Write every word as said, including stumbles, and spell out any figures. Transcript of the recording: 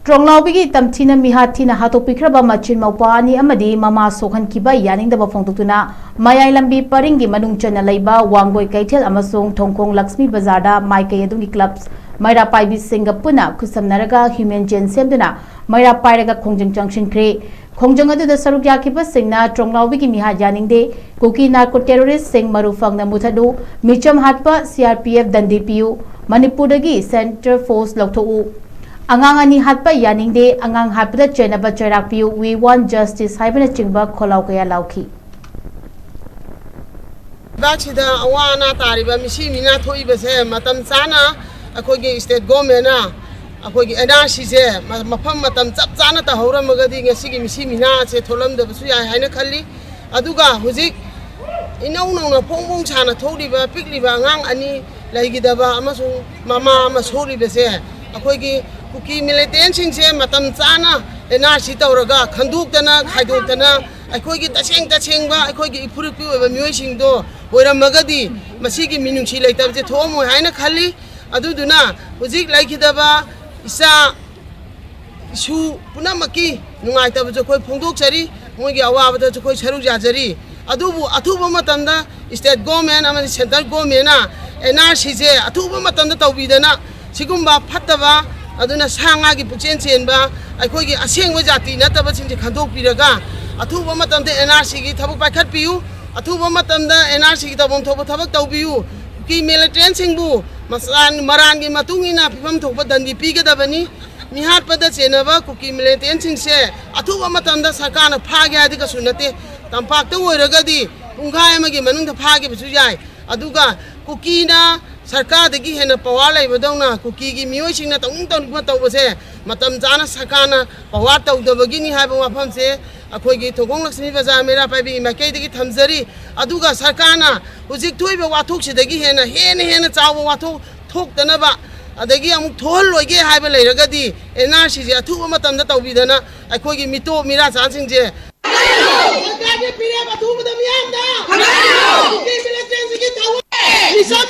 ꯇ꯭ꯔꯣꯡꯂꯥꯎꯕꯤꯒꯤ ꯇꯝꯊꯤꯅ ꯃꯤꯍꯥꯠ ꯊꯤꯅ ꯍꯥꯠꯇꯣꯛꯄꯤꯈ꯭ꯔꯕ ꯃꯆꯤꯟ ꯃꯧꯄ꯭ꯋꯥ ꯑꯅꯤ ꯑꯃꯗꯤ ꯃꯃꯥ ꯁꯣꯛꯍꯟꯈꯤꯕ ꯌꯥꯅꯤꯡꯗꯕ ꯐꯣꯡꯗꯣꯛꯇꯨꯅ ꯃꯌꯥꯏ ꯂꯝꯕꯤ ꯄꯔꯤꯡꯒꯤ ꯃꯅꯨꯡ ꯆꯟꯅ ꯂꯩꯕ ꯋꯥꯡꯒꯣꯏ ꯀꯩꯊꯦꯜ ꯑꯃꯁꯨꯡ ꯊꯣꯡꯈꯣꯡ ꯂꯛꯁꯃꯤ ꯕꯖꯥꯔꯗ ꯃꯥꯏꯀꯩ ꯑꯗꯨꯒꯤ ꯀ꯭ꯂꯕ ꯃꯩꯔꯥ ꯄꯥꯏꯕꯤꯁꯤꯡꯒ ꯄꯨꯟꯅ ꯈꯨꯠꯁꯝꯅꯔꯒ ꯍ꯭ꯌꯨꯃꯦꯟ ꯆꯦꯟ ꯁꯦꯝꯗꯨꯅ ꯃꯩꯔꯥ ꯄꯥꯏꯔꯒ ꯈꯣꯡꯖꯪ ꯆꯪꯁꯤꯟꯈ꯭ꯔꯦ꯫ ꯈꯣꯡꯖꯪ ꯑꯗꯨꯗ ꯁꯔꯨꯛ ꯌꯥꯈꯤꯕꯁꯤꯡꯅ ꯇ꯭ꯔꯣꯡꯂꯥꯎꯕꯤꯒꯤ ꯃꯤꯍꯥꯠ ꯌꯥꯅꯤꯡꯗꯦ, ꯀꯨꯀꯤ ꯅꯥꯔꯀꯣ ꯇꯦꯔꯣꯔꯤꯁ꯭ꯠꯁꯤꯡ ꯃꯔꯨ ꯐꯪꯅ ꯃꯨꯊꯠꯂꯨ, ꯃꯤꯆꯝ ꯍꯥꯠꯄ ꯁꯤ ꯑꯥꯔ ꯄꯤ ꯑꯦꯐ ꯗꯟꯗꯤ ꯄꯤꯌꯨ, ꯃꯅꯤꯄꯨꯔꯗꯒꯤ ꯁꯦꯟꯇꯔ ꯐꯣꯔꯁ ꯂꯧꯊꯣꯛꯎ, ꯑꯉꯥꯡ ꯑꯅꯤ ꯍꯥꯠꯄ ꯌꯥꯅꯤꯡꯗꯦ, ꯑꯉꯥꯡ ꯍꯥꯠꯄꯗ ꯆꯦꯟꯅꯕ ꯆꯩꯔꯥꯛ ꯄꯤꯌꯨ, We want justice ꯍꯥꯏꯕꯅꯆꯤꯡꯕ ꯈꯣꯜꯂꯥꯎ ꯀꯌꯥ ꯂꯥꯎꯈꯤ꯫ ꯂꯩꯕꯥꯛꯁꯤꯗ ꯑꯋꯥ ꯑꯅꯥ ꯇꯥꯔꯤꯕ ꯃꯤꯁꯤ ꯃꯤꯅꯥ ꯊꯣꯛꯏꯕꯁꯦ ꯃꯇꯝ ꯆꯥꯅ ꯑꯩꯈꯣꯏꯒꯤ ꯁ꯭ꯇꯦꯠ ꯒꯣꯔꯃꯦꯟꯅ ꯑꯩꯈꯣꯏꯒꯤ ꯑꯦꯟ ꯑꯥꯔ ꯁꯤꯁꯦ ꯃ-, ꯃꯐꯝ ꯃꯇꯝ ꯆꯞ ꯆꯥꯅ ꯇꯧꯍꯧꯔꯝꯃꯒꯗꯤ ꯉꯁꯤꯒꯤ ꯃꯤꯁꯤ ꯃꯤꯅꯥꯁꯦ ꯊꯣꯛꯂꯝꯗꯕꯁꯨ ꯌꯥꯏ ꯍꯥꯏꯅ ꯈꯜꯂꯤ꯫ ꯑꯗꯨꯒ ꯍꯧꯖꯤꯛ ꯏꯅꯧ ꯅꯧꯅ ꯐꯣꯡ ꯐꯣꯡ ꯁꯥꯅ ꯊꯣꯛꯂꯤꯕ ꯄꯤꯛꯂꯤꯕ ꯑꯉꯥꯡ ꯑꯅꯤ ꯂꯩꯈꯤꯗꯕ ꯑꯃꯁꯨꯡ ꯃꯃꯥ ꯑꯃ ꯁꯣꯛꯂꯤꯕꯁꯦ ꯑꯩꯈꯣꯏꯒꯤ ꯀꯨꯀꯤ ꯃꯤꯂꯤꯇꯦꯟꯁꯤꯡꯁꯦ ꯃꯇꯝ ꯆꯥꯅ ꯑꯦꯟ ꯑꯥꯔ ꯁꯤ ꯇꯧꯔꯒ ꯈꯟꯗꯣꯛꯇꯅ ꯈꯥꯏꯗꯣꯛꯇꯅ ꯑꯩꯈꯣꯏꯒꯤ ꯇꯁꯦꯡ ꯇꯁꯦꯡꯕ ꯑꯩꯈꯣꯏꯒꯤ ꯏꯐꯨꯔꯨꯞꯀꯤ ꯑꯣꯏꯕ ꯃꯤꯑꯣꯏꯁꯤꯡꯗꯣ ꯑꯣꯏꯔꯝꯃꯒꯗꯤ ꯃꯁꯤꯒꯤ ꯃꯤꯅꯨꯡꯁꯤ ꯂꯩꯇꯕꯁꯦ ꯊꯣꯛꯑꯝꯃꯣꯏ ꯍꯥꯏꯅ ꯈꯜꯂꯤ꯫ ꯑꯗꯨꯗꯨꯅ ꯍꯧꯖꯤꯛ ꯂꯩꯈꯤꯗꯕ ꯏꯆꯥ ꯏꯁꯨ ꯄꯨꯝꯅꯃꯛꯀꯤ ꯅꯨꯡꯉꯥꯏꯇꯕꯁꯨ ꯑꯩꯈꯣꯏ ꯐꯣꯡꯗꯣꯛꯆꯔꯤ, ꯃꯣꯏꯒꯤ ꯑꯋꯥꯕꯗꯁꯨ ꯑꯩꯈꯣꯏ ꯁꯔꯨꯛ ꯌꯥꯖꯔꯤ꯫ ꯑꯗꯨꯕꯨ ꯑꯊꯨꯕ ꯃꯇꯝꯗ ꯁ꯭ꯇꯦꯠ ꯒꯣꯔꯃꯦꯟ ꯑꯃꯗꯤ ꯁꯦꯟꯇꯔ ꯒꯣꯔꯃꯦꯟꯅ ꯑꯦꯟ ꯑꯥꯔ ꯁꯤꯁꯦ ꯑꯊꯨꯕ ꯃꯇꯝꯗ ꯇꯧꯕꯤꯗꯅ ꯁꯤꯒꯨꯝꯕ ꯐꯠꯇꯕ, ꯑꯗꯨꯅ ꯁꯥ ꯉꯥꯒꯤ ꯄꯨꯛꯆꯦꯟ ꯆꯦꯟꯕ ꯑꯩꯈꯣꯏꯒꯤ ꯑꯁꯦꯡꯕ ꯖꯥꯇꯤ ꯅꯠꯇꯕꯁꯤꯡꯁꯦ ꯈꯟꯗꯣꯛꯄꯤꯔꯒ ꯑꯊꯨꯕ ꯃꯇꯝꯗ ꯑꯦꯟ ꯑꯥꯔ ꯁꯤꯒꯤ ꯊꯕꯛ ꯄꯥꯏꯈꯠꯄꯤꯌꯨ, ꯑꯊꯨꯕ ꯃꯇꯝꯗ ꯑꯦꯟ ꯑꯥꯔ ꯁꯤꯒꯤ ꯇꯧꯐꯝ ꯊꯣꯛꯄ ꯊꯕꯛ ꯇꯧꯕꯤꯌꯨ꯫ ꯀꯨꯀꯤ ꯃꯤꯂꯤꯇꯦꯟꯁꯤꯡꯕꯨ ꯃꯁꯥꯟ-, ꯃꯔꯥꯟꯒꯤ ꯃꯇꯨꯡ ꯏꯟꯅ ꯐꯤꯕꯝ ꯊꯣꯛꯄ ꯗꯟꯗꯤ ꯄꯤꯒꯗꯕꯅꯤ꯫ ꯃꯤꯍꯥꯠꯄꯗ ꯆꯦꯟꯅꯕ ꯀꯨꯀꯤ ꯃꯤꯂꯤꯇꯦꯟꯁꯤꯡꯁꯦ ꯑꯊꯨꯕ ꯃꯇꯝꯗ ꯁꯔꯀꯥꯔꯅ ꯐꯥꯒꯦ ꯍꯥꯏꯗꯤ ꯀꯩꯁꯨ ꯅꯠꯇꯦ꯫ ꯇꯝꯄꯥꯛꯇ ꯑꯣꯏꯔꯒꯗꯤ ꯄꯨꯡꯈꯥꯏ ꯑꯃꯒꯤ ꯃꯅꯨꯡꯗ ꯐꯥꯈꯤꯕꯁꯨ ꯌꯥꯏ꯫ ꯑꯗꯨꯒ ꯀꯨꯀꯤꯅ ꯁꯔꯀꯥꯔꯗꯒꯤ ꯍꯦꯟꯅ ꯄꯋꯥꯔ ꯂꯩꯕꯗꯧꯅ ꯀꯨꯀꯤꯒꯤ ꯃꯤꯑꯣꯏꯁꯤꯡꯅ ꯇꯧꯅꯤꯡ ꯇꯧꯅꯤꯡꯕ ꯇꯧꯕꯁꯦ ꯃꯇꯝ ꯆꯥꯅ ꯁꯔꯀꯥꯔꯅ ꯄꯋꯥꯔ ꯇꯧꯗꯕꯒꯤꯅꯤ ꯍꯥꯏꯕ ꯋꯥꯐꯝꯁꯦ ꯑꯩꯈꯣꯏꯒꯤ ꯊꯣꯡꯈꯣꯡ ꯂꯛꯁꯃꯤ ꯕꯖꯥꯔ ꯃꯩꯔꯥ ꯄꯥꯏꯕꯤꯒꯤ ꯃꯥꯏꯀꯩꯗꯒꯤ ꯊꯝꯖꯔꯤ꯫ ꯑꯗꯨꯒ ꯁꯔꯀꯥꯔꯅ ꯍꯧꯖꯤꯛ ꯊꯣꯛꯏꯕ ꯋꯥꯊꯣꯛꯁꯤꯗꯒꯤ ꯍꯦꯟꯅ, ꯍꯦꯟꯅ, ꯍꯦꯟꯅ ꯆꯥꯎꯕ ꯋꯥꯊꯣꯛ ꯊꯣꯛꯇꯅꯕ, ꯑꯗꯒꯤ ꯑꯃꯨꯛ ꯊꯣꯛꯍꯜꯂꯣꯏꯒꯦ ꯍꯥꯏꯕ ꯂꯩꯔꯒꯗꯤ ꯑꯦꯟ ꯑꯥꯔ ꯁꯤꯁꯦ ꯑꯊꯨꯕ ꯃꯇꯝꯗ ꯇꯧꯕꯤꯗꯅ ꯑꯩꯈꯣꯏꯒꯤ ꯃꯤꯇꯣꯞ ꯃꯤꯔꯥꯆꯥꯟꯁꯤꯡꯁꯦ ꯁꯔꯀꯥꯔꯒꯤ ꯐꯤꯔꯦꯞ ꯑꯊꯨꯕꯗ ꯃꯤꯌꯥꯝꯗ ꯀꯨꯀꯤ ꯃꯤꯂꯤꯇꯦꯟꯁꯤꯡꯒꯤ ꯊꯧꯑꯣꯡ ꯃꯤꯆꯝ